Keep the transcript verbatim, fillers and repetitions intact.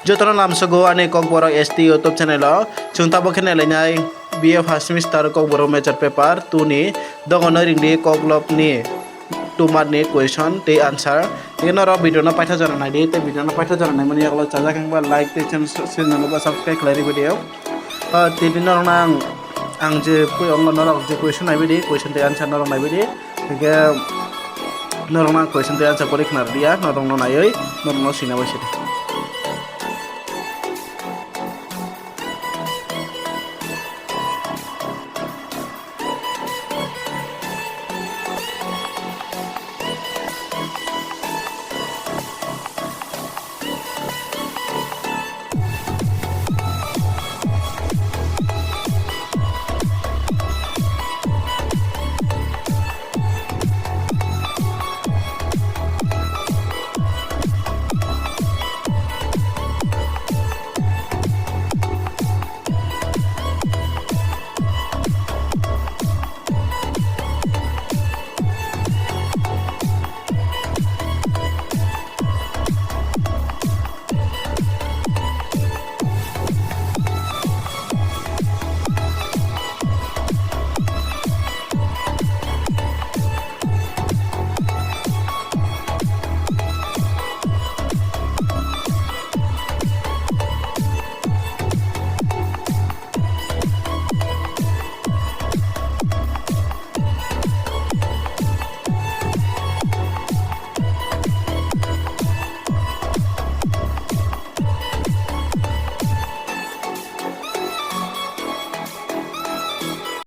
Jotono lamsogo ani Kokborok S T YouTube channel o. Chwng tabuk khe nailainai B A first semester Kokborok major paper two ni dogono ringdi koklopni two mark ni question tei answer. Tei norok video no paitha jora naidi, tei video no paitha jora naimani yagulo chajak wngba like tei channel, channel no subscribe khlai rwbaidi. Ah, tini norokno ang, ang je pui-, ongo norok je question naibaidi, question tei answer norok naibaidi. Hingke norokno ang question tei answer kwrwi khna rwliya, norokno naiwi norokno swina bai sidi.